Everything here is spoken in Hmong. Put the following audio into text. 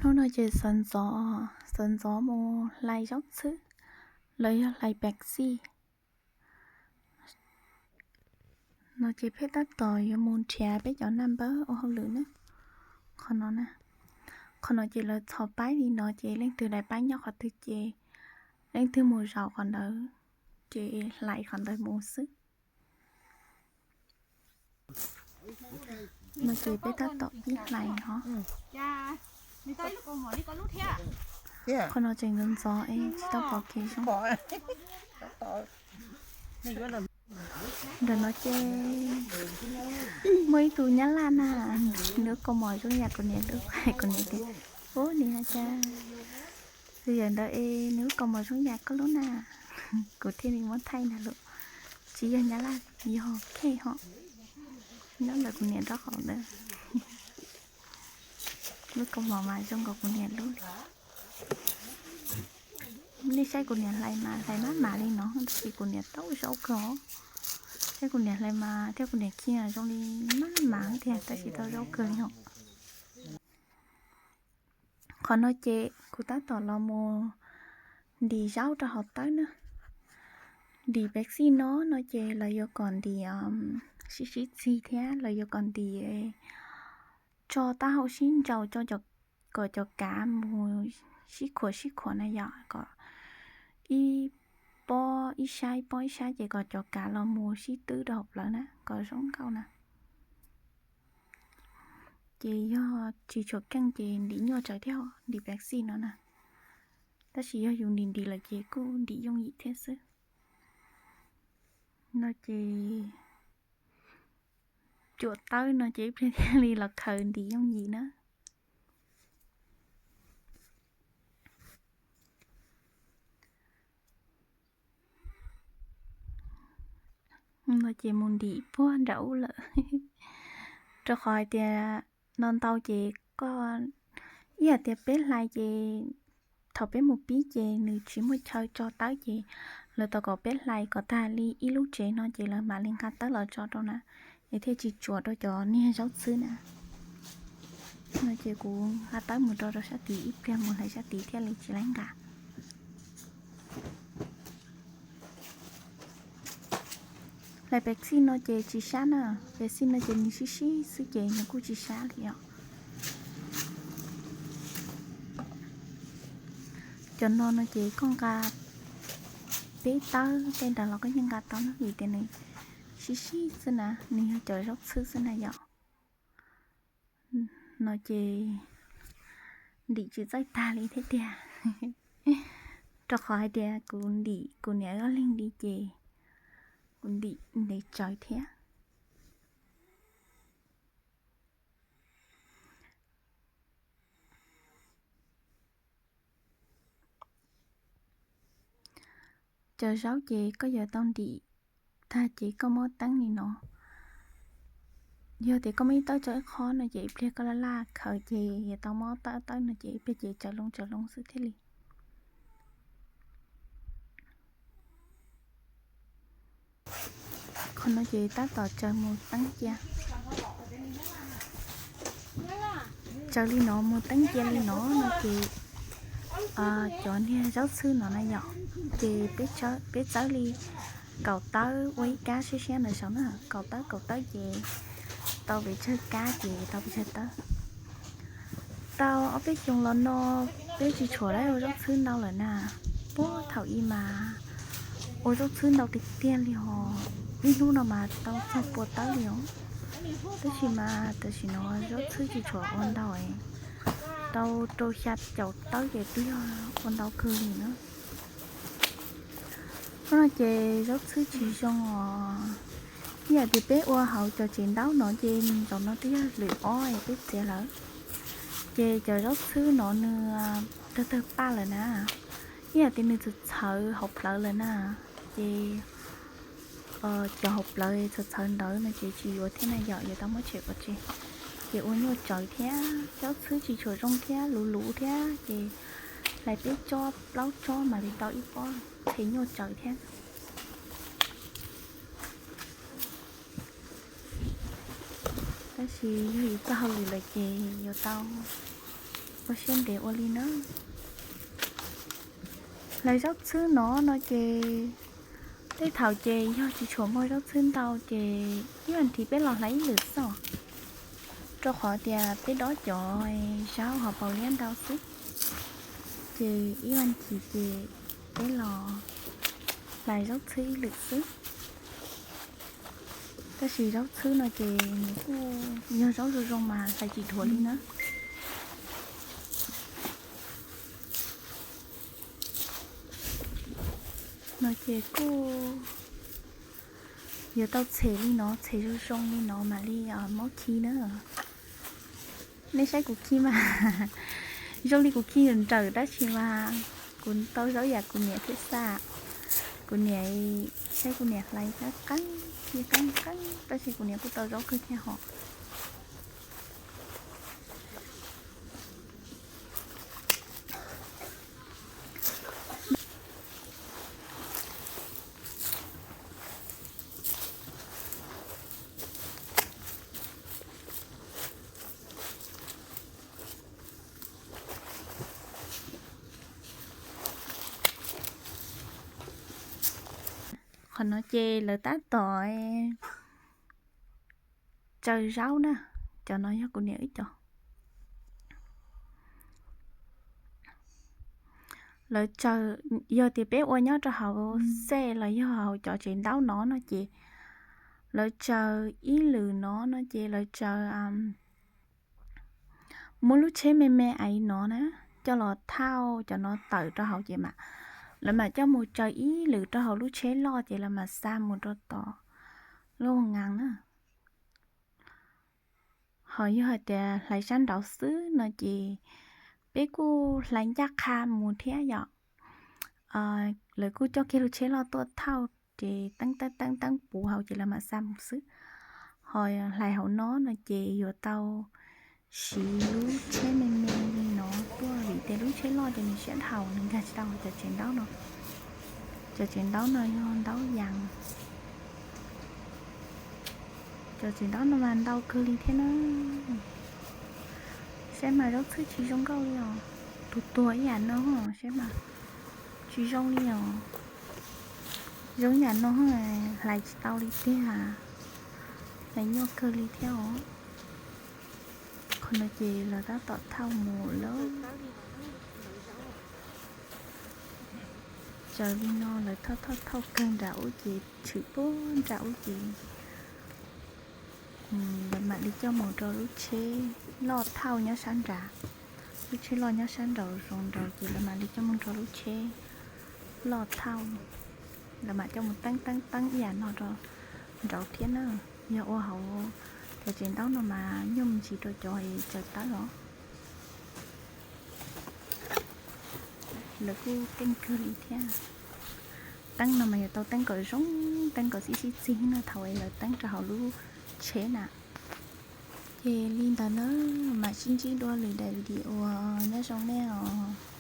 Hnub no ces sawv ntxov, sawv ntxov mus hlais zaub txhwb los yog hlais pev xij. No ces peb tab tom yuav mus nrhiav peb cov naj npawb ua hauj lwm na. Qhov no, qhov no ces lawv txhos paib li no ces leej twg daim paib nyob qhov twg ces leej twg mus zaum qhov ntawd, ces hlais qhov ntawd mus xwb. No ces peb tab tom pib hlais no. Qhov no tseem ntxov ntxov es tsis tau pom kev zoo. Ntawm no ces muaj ib tug nyab laj na, nws lub kaus mom zoo yam kuv niam lub, kuv niam tias, ub, nim no cas yawm ntawd es nws lub kaus mom zoo yam koj lub na. Kuv thiaj li muab thaij ntag lauj. Tsis yog nyab laj, yog khej ho, nyob ntawm kuv niam nraub qaum ntawd. Lub kaus mom mas zoo nkaus kuv niam lub li. Nej saib kuv niam hlais mas hlais maj mam li no, tab sis kuv niam tau zaub kawg os. Saib kuv niam hlais mas thiab kuv niam khi zoo li maj mam tiag, tab sis tau zaub kawg li os. Qhov no ces kuv tab tom los mus ntim zaub rau hauv tawb na. Ntim pev xij no, no ces lawv yuav kom ntim sib sib txig thiab lawv yuav kom ntim tso taub hau sib nraus, kom cov kav mus sib khuam sib khuam na yom, kom ib pob ib sab ib pob ib sab ces kom cov kav los mus sib twb rau hauv plawv na kom zoo nkauj na. Ces yog tsis tshua keej ces ntim nyuaj tsawv thiab, ntim pev xij no na. Tab sis yog yus ntim ntim lawm ces kuj ntim yooj yim thiab xwb. No ces cuam tawb no ces ib pliag thiaj li los khaws ntim yooj yim na. No ces mus ntim puag nram ub lawm, rau qhov hais tias no ntau ces koj, ib yam tias peb hlais ces thaum peb mus pib ces nws tsis muaj chaw tso tawb ces lawv tau kom peb hlais kom tag li ib lub tsev no ces lawv mam li nqa tawb los tso rau na, es thiaj tsis tsuam rau cov niag zaub txhwb na. No ces kuv nqa tawb mus rau rau sab tid, ib pliag mus hlais sab tid thiaj li tsis laib nqa. Hlais pev xij no ces tsis sab na, pev xij no ces nws sib sib xwb ces nws kuj tsis sab li os. Cov no no ces koj nqa peb tawb tej nrad los koj yeej nqa tau na, vim tias nws sib sib xwb na, nws yog cov zaub txhwb xwb na yom. No ces ntim tsis txawj tag li thiab tiag, rau qhov hais tias kuv ntim kuv niam ob leeg li ces kuv ntim ntev tsawv thiab. Cov zaub ces koj yuav tau ntim tag ces koj muab teeb li no. Yog tias koj muab ib tawb tso ib qho no ces ib pliag koj laj laj khaws ces yuav tau muab tawb tawb no ces ib pliag ces tsaws loo tsaws loo xwb thiaj li. Qhov no ces tab tom tsaws mus teeb cia. Tsaws li no mus teeb cia li no no ces cov niag zaub txhwb no na yom, ces peb txawb li kaum tawb ua ib kab siab siab ntawm saum na, kaum tawb kaum tawb ces tau pes tsawg kab ces tau pes tsawg tawb. Tau ob peb xyoos los no peb tsis tshua ua zaub txhwb ntau lawm na. Puag thaum ub mas ua zaub txhwb ntau tiag tiag li hos, ib hnub no mas tau txog pua tawb li os. Tab sis mas tam sim no zaub txhwb tsis tshua ua ntau, tau rau xya caum tawb ces twb yog ua ntau kawg li na. Hnub no ces zaub txhwb tsis zoo os. Ib yam tias peb ua hauv cov tsev ntaub no ces zaum no twb yog lwm ob peb txiav lawm. Ces cov zaub txhwb no nws tawg tawg paj lawm na, ib yam tias nws txhawv txhawv hauv plawv lawm na. Ces cov hauv plawv txhawv txhawv ntawd no ces tsis yuav thiab na yom, yuav tau muab tshem pov tseg. Ces ua nyuaj tsawv thiab, zaub txhwb tsis tshua zoo thiab, luv luv thiab ces hlais peb tsob plaub tsob mam li tau ib pob, ces nyuaj tsawv thiab. Tab sis yog yus txoj hauj lwm lawm ces yuav tau Ua siab ntev ua li na. Hlais zaub txhwb no no ces tej thaum ces yog tsis tshua muaj zaub txhwb ntau ces ib vas thiv peb los hlais ib lwm xwb, rau qhov tias peb dob cov zaub hauv paus liab ntau xwb, ces ib vas thiv ces peb los hlais zaub txhwb ib lwm xwb. Tab sis zaub txhwb no ces nws kuj yog zaub zoo zoo mas hlais tsis dhuav li na. No ces kuj yuav tau tshem li no, tshem zoo zoo li no mam li muab khi na. Nej saib kuv khi mas zoo li kuv khi nrawm nrawm tab sis mas kuv tau zaub yam kuv niam thiaj xa. Kuv niam, saib kuv niam hlais qab qeeb, khi qeeb qeeb tab sis kuv niam kuj tau zaub kawg thiab hos. Qhov no ces lawv tab tom tsaws zaub na, cov no yog kuv niam wb cov. Lawv tsaws, yog tias peb ua nyob rau hauv xej los yog hauv cov tsev ntaub no no ces lawv tsaws ib lwm no no ces lawv tsaws, muab lub tsheb me me aiv no na, coj los thauj cov no tawm rau hauv ces mas lawv mam coj mus tsaws ib lwm rau hauv lub tsheb loj ces lawv mam xa mus rau tom lub ngas na. Ho yog hais tias hlais sab nraud xwb no ces peb kuj hlais ncaj qha mus thiab yom. Lawv kuj coj kiag lub tsheb loj tuaj thauj ces teeb teeb teeb teeb puv hauv ces lawv mam xa mus xwb. Ho hlais hauv no no ces yuav tau siv lub tsheb me me li no tuaj vim tias lub tsheb loj ces nws siab dhau nws nkag tsis tau cov tsev ntaub no. Cov tsev ntaub no yog ntaub yas. Cov tsev ntaub no mas ntau kawg li thiab na. Saib mas zaub txhwb tsis zoo nkauj li os. Tus tuag ib yam no saib mas tsis zoo li os. Zoo ib yam no hlais tsis tau li tiag. Hlais nyuaj kawg li thiab os. Qhov no ces lawv tab tom thauj mus lawm. Tsaws li no lawv thauj thauj thauj kawg nram ub ces tshwm puag nram ub ces lawv mam li coj mus rau lub tsheb loj thauj nyob sab nrad. Lub tsheb loj nyob sab nraud zoo nraud ces lawv mam li coj mus rau lub tsheb loj thauj. Lawv mam coj mus teeb teeb teeb ib yam no rau nraud thiab na. Yog ua hauv cov tsev ntaub no mas nyuaj me ntsis rau cov tsaws tawb os. Lawv kuj keej kawg li thiab. Teeb no mas yuav tau teeb kom zoo, teeb kom sib sib txig no thaum lawv teeb rau hauv lub tsheb na. Ces li ntawd na, mam sib ntsib dua lwm daim video, nyob zoo nej os.